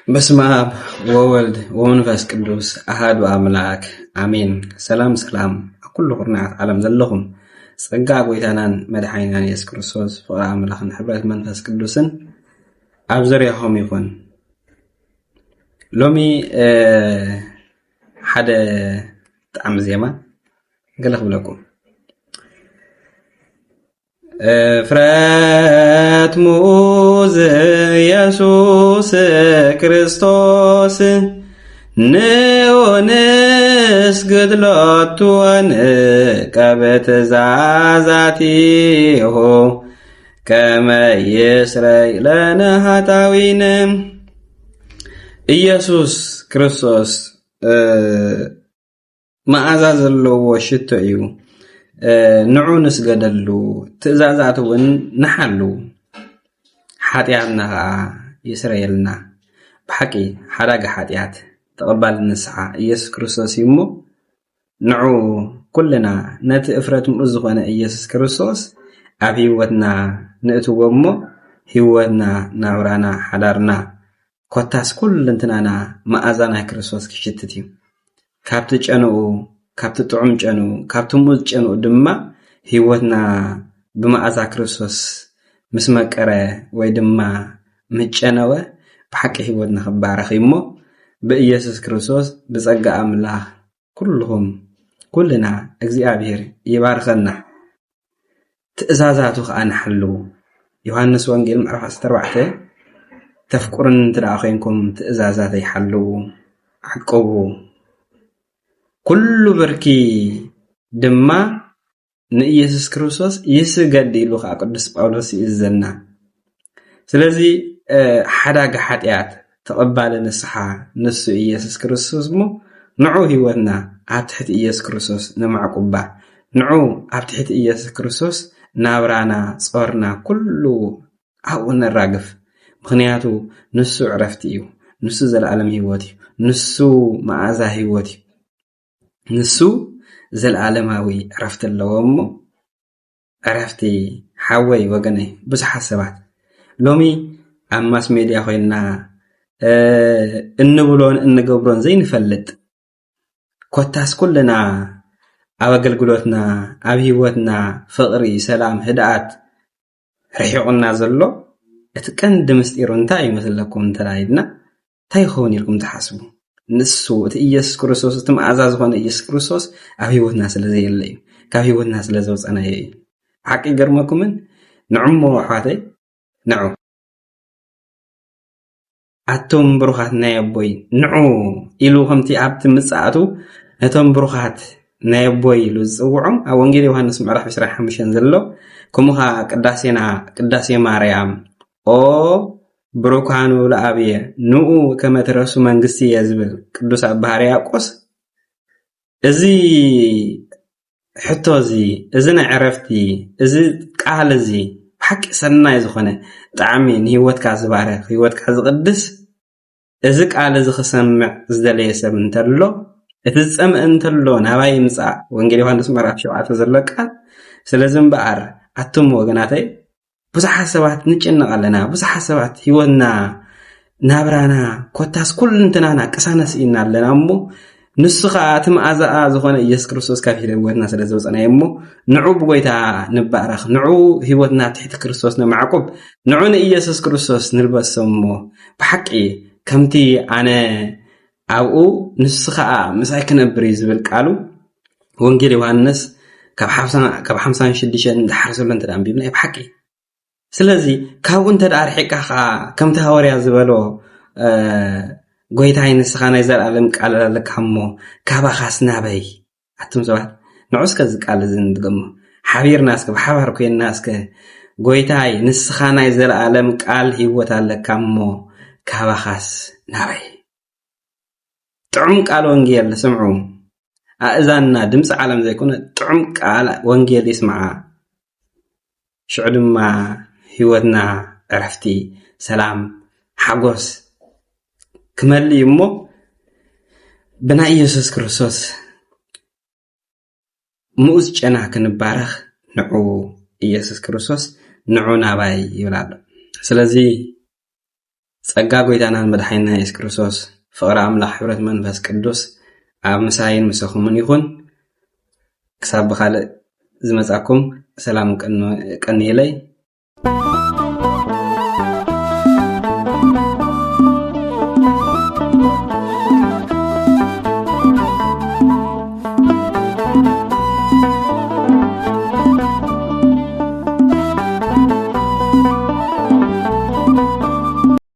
በስመ ኣብ ወወልድ ወመንፈስ ቅዱስ ኣሃዱ ኣምላክ ኣሜን። ሰላም ሰላም፣ ኣብ ኩሉ ኩርናዓት ዓለም ዘለኹም፣ ጸጋ ጎይታናን መድሓኒናን የሱስ ክርስቶስ፣ ፍቕሪ ኣምላኽን ሕብረት መንፈስ ቅዱስን ኣብ ዙርያኹም ይኹን። ሎሚ ሓደ ጣዕሚ ዜማ ገለ ክብለኩም። እፍረት ሙዝ የሱስ ክርስቶስ ንኡንስ ግድሎቱ ወንቀብ ትእዛዛቲሁ ከመ ይስረይ ለነ ሃጣዊን። ኢየሱስ ክርስቶስ መኣዛ ዘለዎ ሽቶ እዩ። ንዑ ንስገደሉ፣ ትእዛዛት እውን ንሓሉ፣ ሓጢኣትና ኸዓ ይስረየልና። ብሓቂ ሓዳጊ ሓጢኣት፣ ተቐባሊ ንስሓ ኢየሱስ ክርስቶስ እዩ እሞ፣ ንዑ ኩልና ነቲ እፍረት ምኡዝ ዝኾነ ኢየሱስ ክርስቶስ ኣብ ህይወትና ንእትዎ እሞ፣ ህይወትና፣ ናብራና፣ ሓዳርና፣ ኮታስ ኩልንትናና መኣዛ ናይ ክርስቶስ ክሽትት እዩ። ካብቲ ጨንኡ፣ ካብቲ ጥዑም ጨንኡ፣ ካብቲ ምኡዝ ጨንኡ ድማ ህይወትና ብመኣዛ ክርስቶስ ምስ መቀረ ወይ ድማ ምስ ጨነወ ብሓቂ ህይወትና ክባረኽ እዩ እሞ ብኢየሱስ ክርስቶስ ብጸጋ ኣምላኽ ኩልኹም ኩልና እግዚኣብሔር ይባርከና። ትእዛዛቱ ኸኣ ንሓልዉ። ዮሃንስ ወንጌል ምዕራፍ ዓሰርተ ኣርባዕተ፣ "ተፍቅሩኒ እንተ ደኣ ኾይንኩም ትእዛዛተይ ሓልዉ፣ ዓቅቡ። ኩሉ ብርኪ ድማ ንኢየሱስ ክርስቶስ ይስገድ" ኢሉ ኸኣ ቅዱስ ጳውሎስ ይእዘና። ስለዚ፣ እ፣ ሓዳጊ ሓጢኣት፣ ተቐባሊ ንስሓ ንሱ ኢየሱስ ክርስቶስ እሞ፣ ንዑ ህይወትና ኣብ ትሕቲ ኢየሱስ ክርስቶስ ነማዕቁባ። ንዑ ኣብ ትሕቲ ኢየሱስ ክርስቶስ ናብራና፣ ጾርና፣ ኩሉ ኣብኡ ነራግፍ። ምኽንያቱ ንሱ ዕረፍቲ እዩ። ንሱ ዘለኣለም ህይወት እዩ። ንሱ መኣዛ ህይወት እዩ። ንሱ ዘለኣለማዊ ዕረፍቲ ኣለዎ እሞ፣ ዕረፍቲ ሓወይ፣ ወገነይ፣ ብዙሓት ሰባት ሎሚ ኣብ ማስ ሜድያ ኮይንና፣ እ፣ እንብሎን እንገብሮን ዘይንፈልጥ፣ ኮታስ ኩልና ኣብ ኣገልግሎትና፣ ኣብ ህይወትና ፍቕሪ፣ ሰላም፣ ህድኣት ርሒቑና ዘሎ፣ እቲ ቀንዲ ምስጢሩ እንታይ ይመስለኩም እንተ ኢልና፣ እንታይ ይኸውን ኢልኩም ትሓስቡ? ንሱ፣ እቲ ኢየሱስ ክርስቶስ፣ እቲ መኣዛ ዝኾነ ኢየሱስ ክርስቶስ ኣብ ህይወትና ስለ ዘየለ እዩ። ካብ ህይወትና ስለ ዘውጸናዮ እዩ። ሓቂ ይገርመኩምን? ንዑ እሞ ኣሕዋተይ፣ ንዑ። ኣቱም ብሩኻት ናይ ኣቦይ፣ ንዑ ኢሉ ከምቲ ኣብቲ ምጽኣቱ ነቶም ብሩኻት ናይ ኣቦይ ኢሉ ዝጽውዖም ኣብ ወንጌል ዮሃንስ ምዕራፍ ዕስራን ሓሙሽተን ዘሎ፣ ከምኡ ኸኣ ቅዳሴና፣ ቅዳሴ ማርያም፣ "ኦ ብሩካኑ ለኣብየ ንኡ ከመ ትረሱ መንግስቲ" እየ ዝብል ቅዱስ ኣባ ሕርያቆስ፣ እዚ ሕቶ እዚ፣ እዚ ናይ ዕረፍቲ፣ እዚ ቃል እዚ ብሓቂ ሰናይ ዝኾነ ጣዕሚ ንህይወትካ ዝባርኽ፣ ህይወትካ ዝቕድስ፣ እዚ ቃል እዚ ክሰምዕ ዝደለየ ሰብ እንተሎ፣ እቲ ዝጸምእ እንተሎ ናባይ ይምጻእ። ወንጌል ዮሃንስ ምዕራፍ ሸውዓተ ዘሎ ቃል። ስለዚ እምበኣር ኣቱም ወገናተይ፣ ብዙሓት ሰባት ንጭነቕ ኣለና። ብዙሓት ሰባት ህይወትና፣ ናብራና፣ ኮታስ ኩልንትናና ቅሳነት ስኢና ኣለና እሞ፣ ንሱ ኸኣ እቲ መኣዛኣ ዝኾነ ኢየሱስ ክርስቶስ ካብ ህይወትና ስለ ዘውጸናዮ እሞ፣ ንዑ ብጎይታ ንባረኽ፣ ንዑ ህይወትና ትሕቲ ክርስቶስ ነማዕቁብ፣ ንዑ ንኢየሱስ ክርስቶስ ንልበሶ እሞ፣ ብሓቂ ከምቲ ኣነ ኣብኡ ንሱ ኸኣ ምሳይ ክነብር እዩ ዝብል ቃሉ፣ ወንጌል ዮሃንስ ካብ ሓምሳ፣ ካብ ሓምሳን ሽዱሽተን ንደሓር ዘሎ እንተ ኣንቢብና፣ ብሓቂ ስለዚ ካብኡ እንተ ደኣ ርሒቕካ ኸኣ፣ ከምቲ ሃዋርያ ዝበሎ፣ እ፣ "ጎይታይ፣ ንስኻ ናይ ዘለኣለም ቃል ኣለካ እሞ፣ ካባኻስ ናበይ?" ኣቱም ሰባት፣ ንዑ እስከ እዚ ቃል እዚ ንድገሞ። ሓቢርና እስከ፣ ብሓባር ኮይንና እስከ፣ "ጎይታይ፣ ንስኻ ናይ ዘለኣለም ቃል ህይወት ኣለካ እሞ፣ ካባኻስ ናበይ?" ጥዑም ቃል ወንጌል ስምዑ። ኣእዛንና ድምፂ ዓለም ዘይኮነ ጥዑም ቃል ወንጌል ይስምዓ። ሽዑ ድማ ህይወትና ዕረፍቲ፣ ሰላም፣ ሓጎስ ክመልእ እዩ እሞ ብናይ ኢየሱስ ክርስቶስ ምኡዝ ጨና ክንባረኽ ንዑ ኢየሱስ ክርስቶስ ንዑ ናባይ ይብል ኣሎ። ስለዚ ጸጋ ጎይታናን መድሓኒና የሱስ ክርስቶስ፣ ፍቕሪ ኣምላኽ፣ ሕብረት መንፈስ ቅዱስ ኣብ ምሳይን ምሳኹምን ይኹን። ክሳብ ብኻልእ ዝመጻኩም ሰላም ቀን-፣ ቀንየለይ።